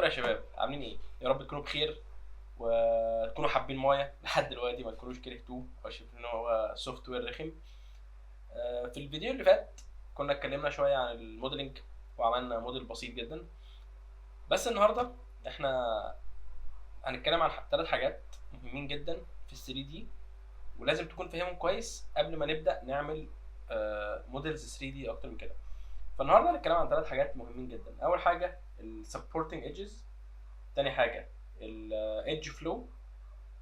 الاخبار يا شباب؟ عاملين ايه؟ يا رب تكونوا بخير وتكونوا حابين مايا لحد دلوقتي، ما تكونوش كرهتوه او شايفين ان هو software رخم. في الفيديو اللي فات كنا اتكلمنا شوية عن ال modeling وعملنا موديل بسيط جدا، بس النهارده احنا هنتكلم عن ثلاث حاجات مهمين جدا في ال 3D ولازم تكون فاهمهم كويس قبل ما نبدا نعمل models 3D اكتر من كده. فالنهارده هنتكلم عن ثلاث حاجات مهمين جدا. اول حاجة ال supporting edges، تاني حاجة ال edge flow،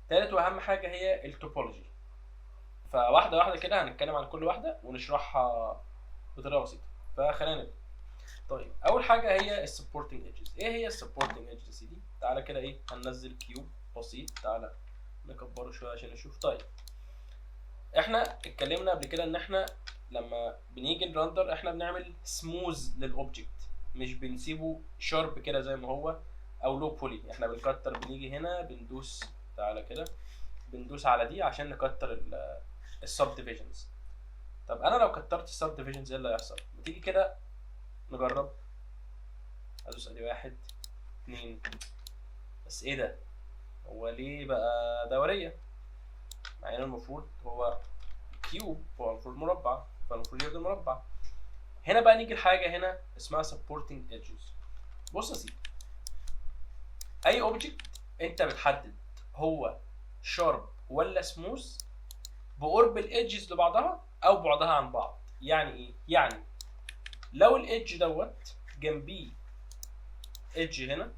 تالت واهم حاجة هي ال topology. فواحدة واحدة كده هنتكلم عن كل واحدة ونشرحها بطريقة بسيطة. فخلينا نبدا. طيب، اول حاجة هي ال supporting edges. ايه هي ال supporting edges يا سيدي؟ تعالى كده ايه، هننزل cube بسيط، تعالى نكبره شوية عشان نشوف. طيب، احنا اتكلمنا قبل كده ان احنا لما بنيجي ن render احنا بنعمل smooth لل object، مش بنسيبه sharp كده زي ما هو او low poly. احنا بنكتر، بنيجي هنا بندوس، تعالى كده بندوس على دي عشان نكتر ال subdivisions. طب انا لو كترت ال subdivisions ايه اللي هيحصل؟ ما تيجي كده نجرب. ادوس ادي واحد، اتنين، بس ايه ده؟ هو ليه بقى دورية مع ان المفروض هو cube؟ هو المفروض مربع، فالمفروض يفضل مربع. هنا بقى نيجي لحاجة هنا اسمها supporting edges. بص يا سيدي، اي object انت بتحدد هو sharp ولا سموث بقرب ال edges لبعضها او بعدها عن بعض. يعني ايه؟ يعني لو ال edge دوت جنبيه edge هنا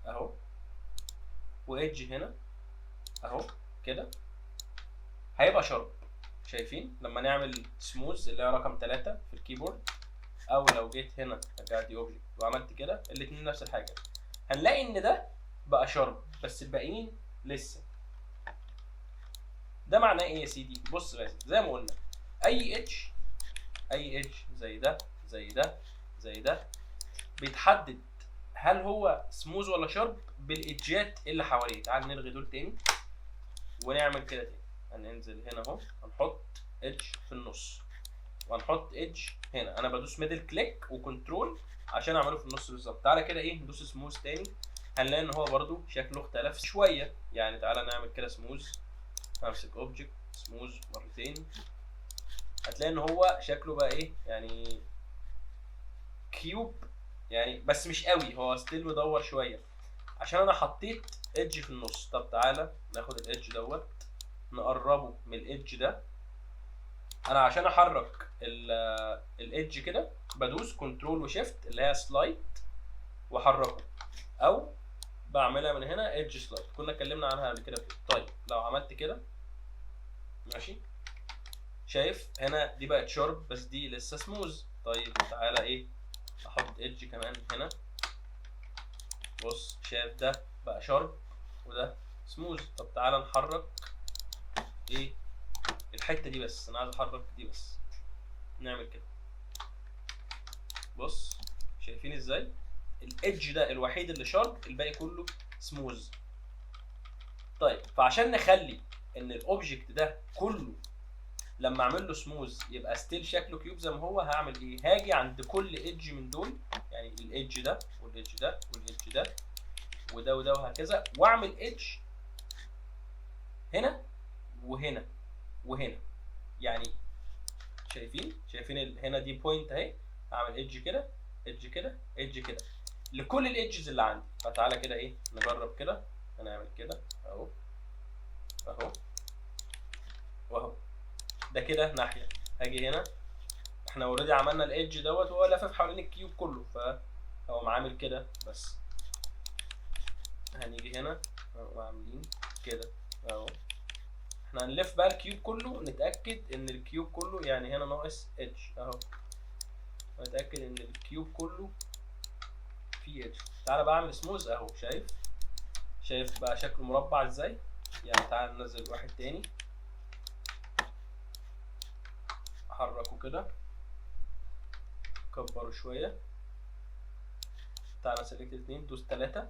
اهو و edge هنا اهو كده، هيبقى sharp. شايفين؟ لما نعمل سموث اللي هي رقم 3 في ال keyboard، او لو جيت هنا رجعت دي object وعملت كده، الاتنين نفس الحاجه، هنلاقي ان ده بقى sharp بس الباقيين لسه. ده معناه ايه يا سيدي؟ بص بس، زي ما قلنا اي edge، اي edge زي ده زي ده زي ده، بيتحدد هل هو سموز ولا sharp بال edge ات اللي حواليه. تعال نلغي دول تاني ونعمل كده تاني. هننزل هنا اهو، هنحط edge في النص وهنحط edge هنا. انا بدوس middle click و control عشان اعمله في النص بالظبط. تعالى كده ايه، ندوس سموز تاني، هنلاقي ان هو برضو شكله اختلف شويه. يعني تعالى نعمل كده سموز، امسك object smooth مرتين، هتلاقي ان هو شكله بقى ايه؟ يعني cube يعني، بس مش قوي، هو still مدور شوية عشان انا حطيت edge في النص. طب تعالى ناخد ال edge دوت نقربه من ال edge ده. انا عشان احرك ال edge كده بدوس control و shift اللي هي slide واحركه، او بعملها من هنا edge slide، كنا اتكلمنا عنها قبل كده. طيب، لو عملت كده، ماشي، شايف هنا دي بقت sharp بس دي لسه سموز. طيب، تعالى ايه، احط edge كمان هنا. بص، شايف؟ ده بقى sharp وده سموز. طب تعالى نحرك ايه، الحتة دي بس، انا عايز احرك دي بس. نعمل كده، بص، شايفين ازاي؟ ال edge ده الوحيد اللي sharp، الباقي كله سموز. طيب، فعشان نخلي ان ال object ده كله لما اعمل له سموز يبقى still شكله cube زي ما هو، هعمل ايه؟ هاجي عند كل edge من دول، يعني ال edge ده وال edge ده وال edge ده وده وده وهكذا، واعمل edge هنا وهنا وهنا. يعني شايفين؟ شايفين هنا دي point اهي، اعمل edge كده، edge كده، edge كده، لكل ال edges اللي عندي. فتعالى كده ايه، نجرب كده. هنعمل كده اهو اهو واهو، ده كده ناحيه. هاجي هنا، احنا already عملنا ال edge دوت وهو لافف حوالين ال cube كله، فهو عامل كده بس. هنيجي هنا نقوم عاملين كده اهو. احنا هنلف بقى ال cube كله، نتاكد ان ال cube كله، يعني هنا ناقص edge اهو، نتاكد ان ال cube كله فيه edge. تعالى بقى اعمل سموز اهو. شايف؟ شايف بقى شكله مربع ازاي؟ يعني تعالى ننزل واحد تاني، احركه كده، كبره شويه. تعالى select اتنين، دوس تلاتة.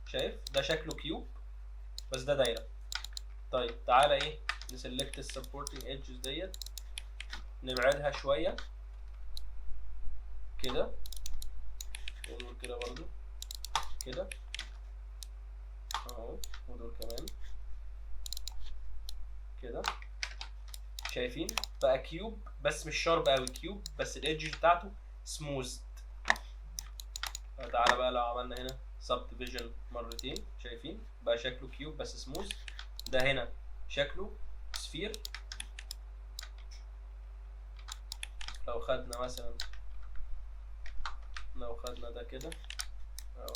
شايف؟ ده شكله cube بس ده دايرة. طيب، تعالى ايه، ن select ال supporting edges ديت، نبعدها شوية كده ونقول كده برضو كده. شايفين بقى cube بس مش sharp قوي، cube بس ال edge بتاعته smooth. تعالى بقى لو عملنا هنا subdivision مرتين، شايفين بقى شكله cube بس smooth. ده هنا شكله sphere. لو خدنا مثلا، لو خدنا ده كده اهو،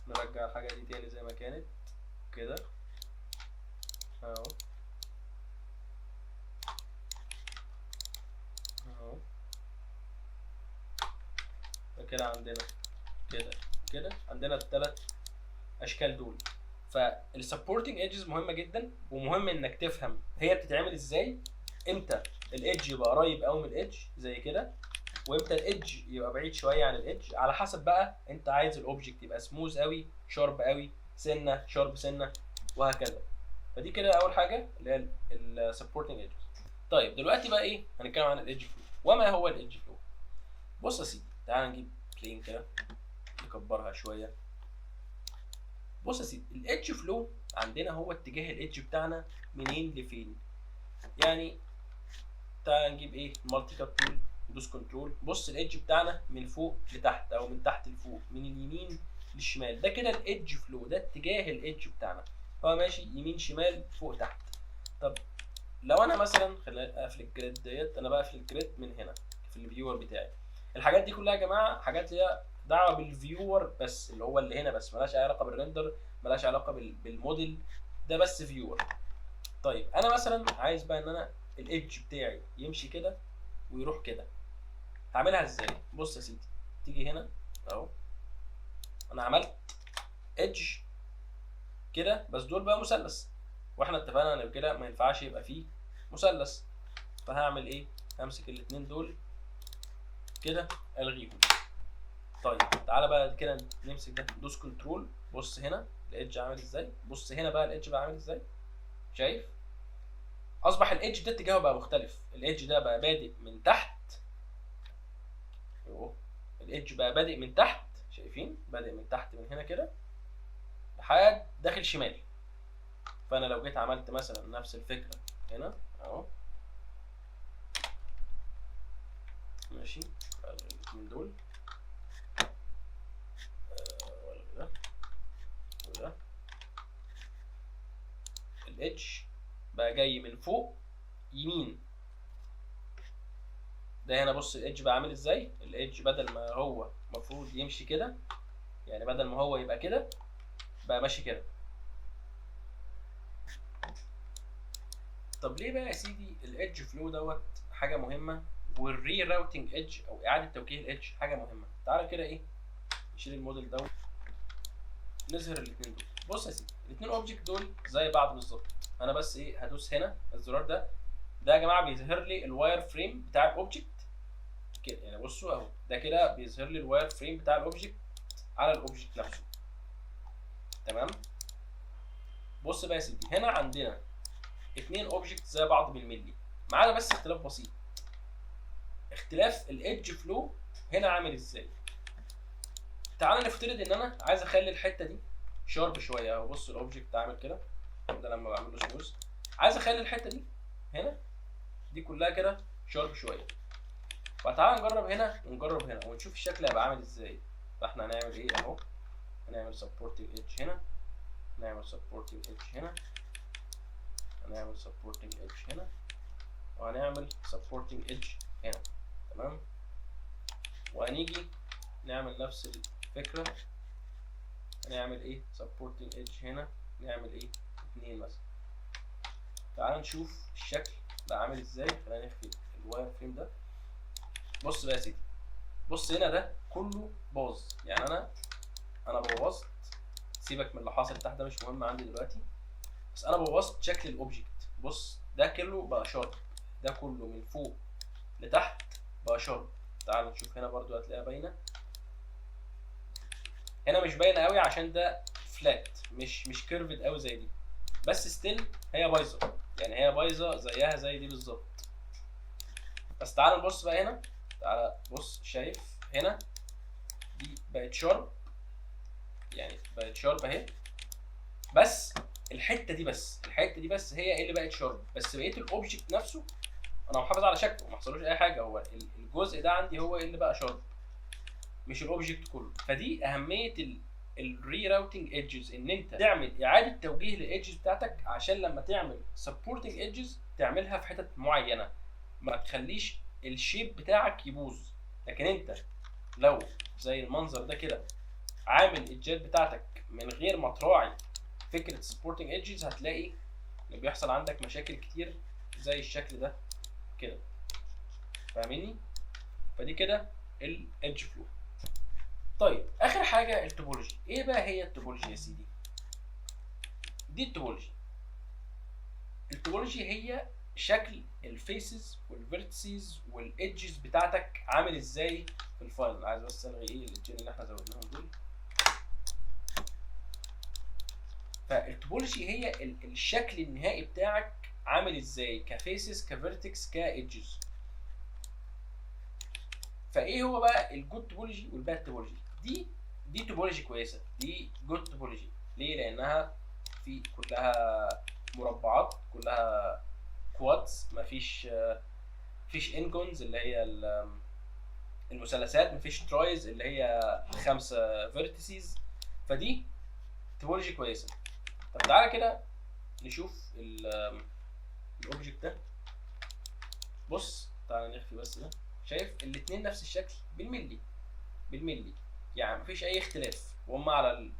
نرجع الحاجة دي تاني زي ما كانت كده اهو اهو. كده عندنا كده كده عندنا الثلاث اشكال دول. فال supporting edges مهمة جدا، ومهم انك تفهم هي بتتعمل ازاي، امتى ال edge يبقى قريب قوي من ال edge زي كده، وامتى ال edge يبقى بعيد شوية عن ال edge، على حسب بقى انت عايز ال object يبقى smooth قوي، sharp قوي، سنة sharp سنة، وهكذا. فدي كده اول حاجة اللي هي ال supporting edges. طيب دلوقتي بقى ايه؟ هنتكلم عن ال edge flow. وما هو ال edge flow؟ بص يا سيدي، تعال نجيب plane كده نكبرها شوية. بص يا سيدي، ال edge flow عندنا هو اتجاه ال edge بتاعنا منين لفين. يعني تعال نجيب ايه؟ multi cut tool، ندوس control. بص ال edge بتاعنا من فوق لتحت او من تحت لفوق، من اليمين للشمال. ده كده ال edge flow، ده اتجاه ال edge بتاعنا، هو ماشي يمين شمال فوق تحت. طب لو انا مثلا، خلينا اقفل ال grid ديت، انا بقفل ال grid من هنا في ال viewer بتاعي. الحاجات دي كلها يا جماعة حاجات ليها دعوه بال viewer بس، اللي هو اللي هنا بس، ملهاش اي علاقة بال render، ملهاش علاقة بالموديل ده، بس viewer. طيب انا مثلا عايز بقى ان انا ال edge بتاعي يمشي كده ويروح كده، هعملها ازاي؟ بص يا سيدي، تيجي هنا اهو، انا عملت edge كده بس دول بقى مثلث، واحنا اتفقنا ان كده ما ينفعش يبقى فيه مثلث. فهعمل ايه؟ همسك الاتنين دول كده الغيهم. طيب تعالى بقى كده نمسك ده، دوس control. بص هنا ال edge عامل ازاي، بص هنا بقى ال edge بقى عامل ازاي. شايف؟ اصبح ال edge ده اتجاهه بقى مختلف، ال edge ده بقى بادئ من تحت اهو، ال edge بقى بادئ من تحت، شايفين؟ بادئ من تحت من هنا كده لحد داخل شمال. فانا لو جيت عملت مثلا نفس الفكرة هنا اهو، ماشي، الاثنين دول والغي ده وده، ال edge بقى جاي من فوق يمين. ده هنا بص ال edge بقى عامل ازاي. ال edge بدل ما هو المفروض يمشي كده، يعني بدل ما هو يبقى كده بقى ماشي كده. طب ليه بقى يا سيدي ال edge flow دوت حاجة مهمة، وال rerouting edge او اعاده توجيه ال edge حاجة مهمة؟ تعالى كده ايه، نشيل الموديل دوت، نظهر الاثنين دول. بص يا سيدي، الاثنين object دول زي بعض بالظبط. انا بس ايه، هدوس هنا الزرار ده، ده يا جماعة بيظهر لي ال wireframe بتاع ال object كده. يعني بصوا اهو، ده كده بيظهر لي ال wireframe بتاع ال object على ال object نفسه. تمام؟ بص بقى يا سيدي، هنا عندنا اثنين object زي بعض بالملي، ما عدا بس اختلاف بسيط، اختلاف ال edge flow هنا عامل ازاي. تعال نفترض ان انا عايز اخلي الحتة دي sharp شوية اهو. بص ال object عامل كده، ده لما بعمل له smooth، عايز اخلي الحتة دي هنا دي كلها كده sharp شوية. فتعال نجرب هنا ونجرب هنا ونشوف الشكل هيبقى عامل ازاي. فاحنا هنعمل ايه اهو، هنعمل supporting edge هنا، هنعمل supporting edge هنا، هنعمل supporting edge هنا، وهنعمل supporting edge هنا. تمام؟ وهنيجي نعمل نفس الفكرة، هنعمل ايه؟ supporting edge هنا، نعمل ايه؟ 2 مثلا. تعال نشوف الشكل بقى عامل ازاي. خلينا نخفي ال wireframe ده. بص بقى يا سيدي، بص هنا ده كله باظ، يعني انا بوظت، سيبك من اللي حاصل تحت ده مش مهم عندي دلوقتي، بس انا بوظت شكل ال object. بص ده كله بقى sharp، ده كله من فوق لتحت بقى sharp. تعال نشوف هنا برضو هتلاقيها باينة، هنا مش باينة قوي عشان ده flat، مش curved قوي زي دي، بس still هي بايظة، يعني هي بايظة زيها زي دي بالظبط. بس تعال نبص بقى هنا، تعال بص، شايف هنا دي بقت sharp، يعني بقت sharp اهي، بس الحتة دي بس، الحتة دي بس هي اللي بقت sharp، بس بقية ال object نفسه انا محافظ على شكله، ما حصلوش اي حاجة. هو الجزء ده عندي هو اللي بقى sharp، مش ال object كله. فدي اهمية ال rerouting edges، ان انت تعمل اعاده توجيه لل edges بتاعتك، عشان لما تعمل supporting edges تعملها في حتت معينة، ما تخليش ال shape بتاعك يبوظ. لكن انت لو زي المنظر ده كده عامل ال edge ات بتاعتك من غير ما تراعي فكرة supporting edges، هتلاقي ان بيحصل عندك مشاكل كتير زي الشكل ده كده. فاهميني؟ فدي كده ال edge flow. طيب اخر حاجة ال topology. ايه بقى هي ال topology يا سيدي؟ دي ال topology. ال topology هي شكل ال faces وال vertices وال edges بتاعتك عامل ازاي في ال final. عايز بس الغي ايه ال edge ين اللي احنا زودناهم دول. فال topology هي الشكل النهائي بتاعك عامل ازاي ك faces ك vertex ك edges. فايه هو بقى ال good topology وال bad topology؟ دي topology كويسة، دي good topology. ليه؟ لانها في كلها مربعات، كلها quads، مفيش n-gons اللي هي المثلثات، مفيش tris اللي هي 5 vertices. فدي topology كويسة. طب تعالى كده نشوف ال object ده. بص تعالى نخفي بس ده. شايف الاتنين نفس الشكل بالملي بالملي، يعني مفيش اي اختلاف، وهم على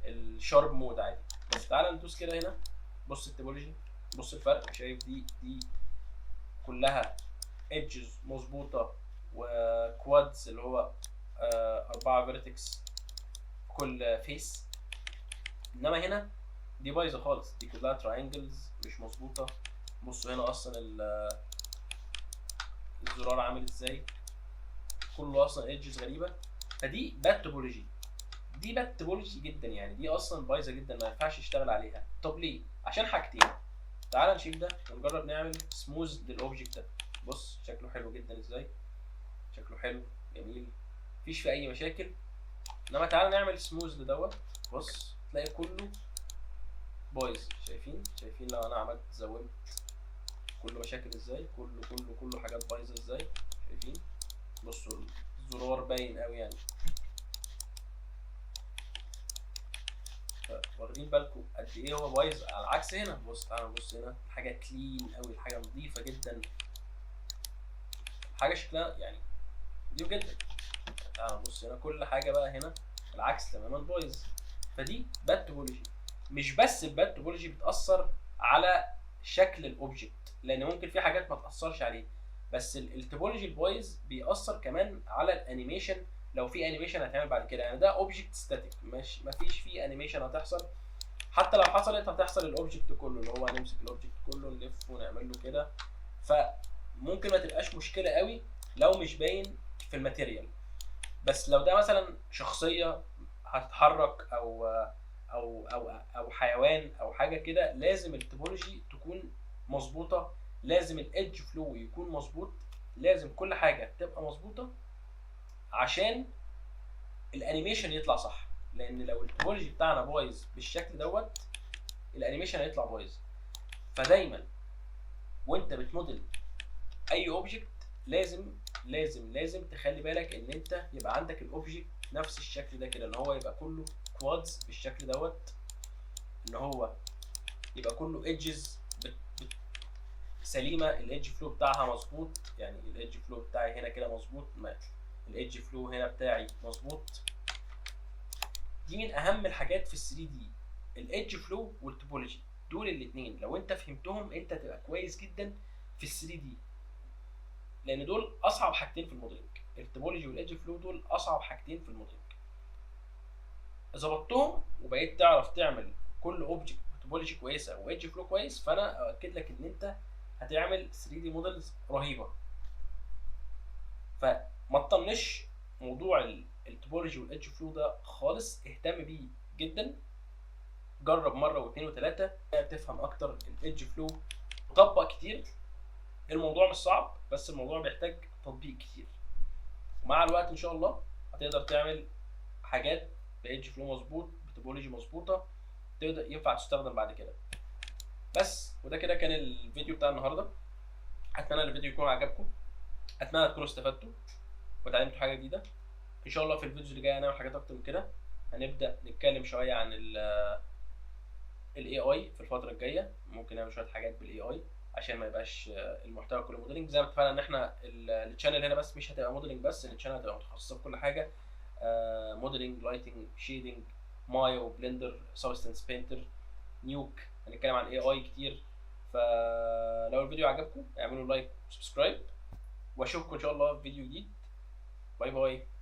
ال sharp mode عادي. بس تعالى ندوس كده هنا، بص ال topology، بص الفرق. شايف دي كلها edges مظبوطة و quads اللي هو 4 vertex كل face، انما هنا دي بايظة خالص، دي كلها triangles مش مظبوطة. بصوا هنا اصلا الزرار عامل ازاي، كله اصلا edges غريبة. فدي bad topology، دي bad topology جدا، يعني دي اصلا بايظة جدا، ما ينفعش يشتغل عليها. طب ليه؟ عشان حاجتين. تعال نشيل ده ونجرب نعمل smooth لل object ده. بص شكله حلو جدا ازاي، شكله حلو جميل، مفيش فيه اي مشاكل. انما تعال نعمل smooth لدوت، بص تلاقي كله بايظ. شايفين؟ شايفين لو انا عملت زودت كله مشاكل ازاي، كله كله كله حاجات بايظة ازاي. شايفين؟ بصوا الزرار باين قوي يعني. واخدين بالكم قد ايه هو بايظ؟ على العكس هنا، بص تعالى نبص هنا، حاجة clean قوي، الحاجة نظيفة جدا، حاجة شكلها يعني نظيف جدا. تعالى نبص هنا، كل حاجة بقى هنا العكس تماما بايظ. فدي bad topology. مش بس ال bad topology بتاثر على شكل ال object، لان ممكن في حاجات ما تاثرش عليه، بس ال topology البايظ بيأثر كمان على ال animation. لو في animation هتعمل بعد كده، يعني ده object static، مش مفيش فيه animation هتحصل، حتى لو حصلت هتحصل ال object كله، اللي هو هنمسك ال object كله نلفه ونعمل له كده. فممكن ما تبقاش مشكلة قوي لو مش باين في ال material، بس لو ده مثلا شخصية هتتحرك او او او او حيوان او حاجة كده، لازم ال topology تكون مظبوطة، لازم ال edge flow يكون مظبوط، لازم كل حاجة تبقى مظبوطة عشان ال animation يطلع صح. لان لو ال topology بتاعنا بايظ بالشكل دوت، ال animation هيطلع بايظ. فدايما وانت بتموديل اي object لازم لازم لازم تخلي بالك ان انت يبقى عندك ال object نفس الشكل ده كده، ان هو يبقى كله quads بالشكل دوت، ان هو يبقى كله edges سليمة، ال edge flow بتاعها مظبوط. يعني ال edge flow بتاعي هنا كده مظبوط، ال edge flow هنا بتاعي مظبوط. دي من اهم الحاجات في ال 3D، ال edge flow وال topology، دول الاثنين لو انت فهمتهم انت تبقى كويس جدا في ال 3D، لان دول اصعب حاجتين في ال modeling. ال topology وال edge flow دول اصعب حاجتين في ال modeling. ظبطتهم وبقيت تعرف تعمل كل object topology كويسة و edge flow كويس، فانا اؤكد لك ان انت هتعمل 3D models رهيبة. فما تطنش موضوع ال topology وال edge flow ده خالص، اهتم بيه جدا، جرب مرة واثنين وثلاثة تفهم اكتر ال edge flow، طبق كتير. الموضوع مش صعب، بس الموضوع بيحتاج تطبيق كتير، ومع الوقت ان شاء الله هتقدر تعمل حاجات ب edge flow مظبوط، ب topology مظبوطة. تقدر ينفع تستخدم بعد كده. بس وده كده كان الفيديو بتاع النهارده. اتمنى الفيديو يكون عجبكم، اتمنى تكونوا استفدتوا وتعلمتوا حاجة جديدة. ان شاء الله في الفيديو اللي جاي هنعمل حاجات اكتر من كده، هنبدا نتكلم شوية عن ال AI في الفترة الجاية، ممكن نعمل شوية حاجات بال AI عشان ما يبقاش المحتوى كله modeling. زي ما اتفقنا ان احنا ال channel هنا بس مش هتبقى modeling بس، ال channel هتبقى متخصصة في كل حاجة، modeling، lighting، shading، Maya و Blender، Substance Painter، Nuke، هنتكلم عن AI كتير. فلو الفيديو عجبكم اعملوا like و subscribe، واشوفكم ان شاء الله في فيديو جديد. bye bye.